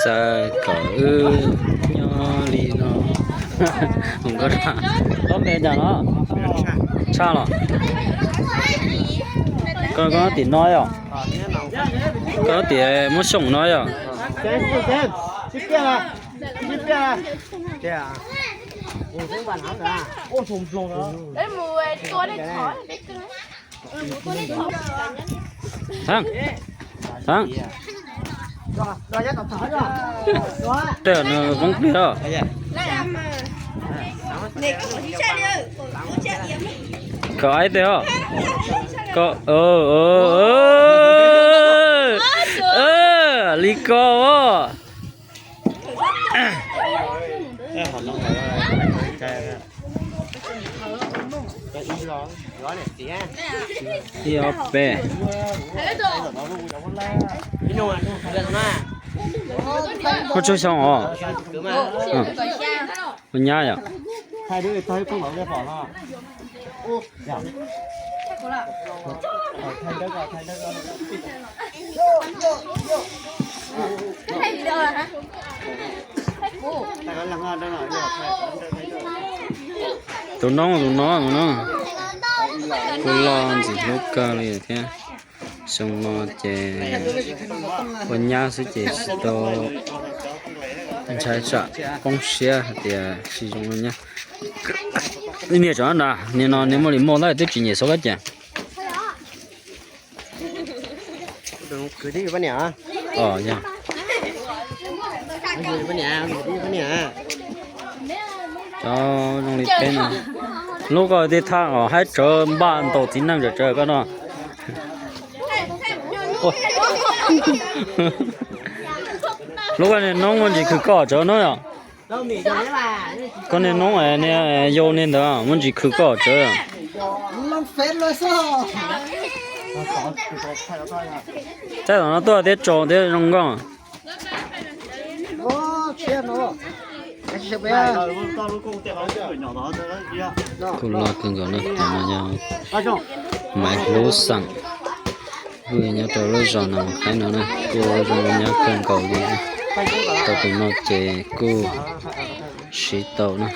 Xav kom wb nyob li no. Koj npe cas no? Tshaj los? Koj, koj tim no yog? Koj tim Muab Xyooj no yog? Thab, thab, tej no voob plig os. Koj aib tej os. Koj, li ko os. Ib ob peb. Muaj tsawg xyoo os? Ua nyab yom? Tus noob tus no tus no, kuj loj ntxim hlub kawg li thiab. Xyoo no ces ua nyab xwb ces tsis tau ntshai tsam poob siab hais tias tsis zoo ua nyab. Niag tsov nrad, niag no niag muaj li muaj lawm twb tsis nyiam xov kab cas. Kwv tij poj niam. Yog. Kwv tij poj niam. Cov zoo li peb no. Lub koj tib thaj os, haib tsawv npaj ntaus txiv neej tsawv tsawv koj no. Lub koj niag noob muaj ntsis khwv koj tsawv no yom. Koj niag noob niag yau niag ntawd muaj ntsis khwv koj tsawv. Thaij tom no tuaj thiab tso thiab zoo nkauj. Kuj loj kawg nkaus na, tom no yog Maiv Hlub xeem, kuj nyob rau lub zos Nas Mas Khaib no na, kuj zoo nyob kawg nkaus li. Tau tus no ces kuj siv tau na.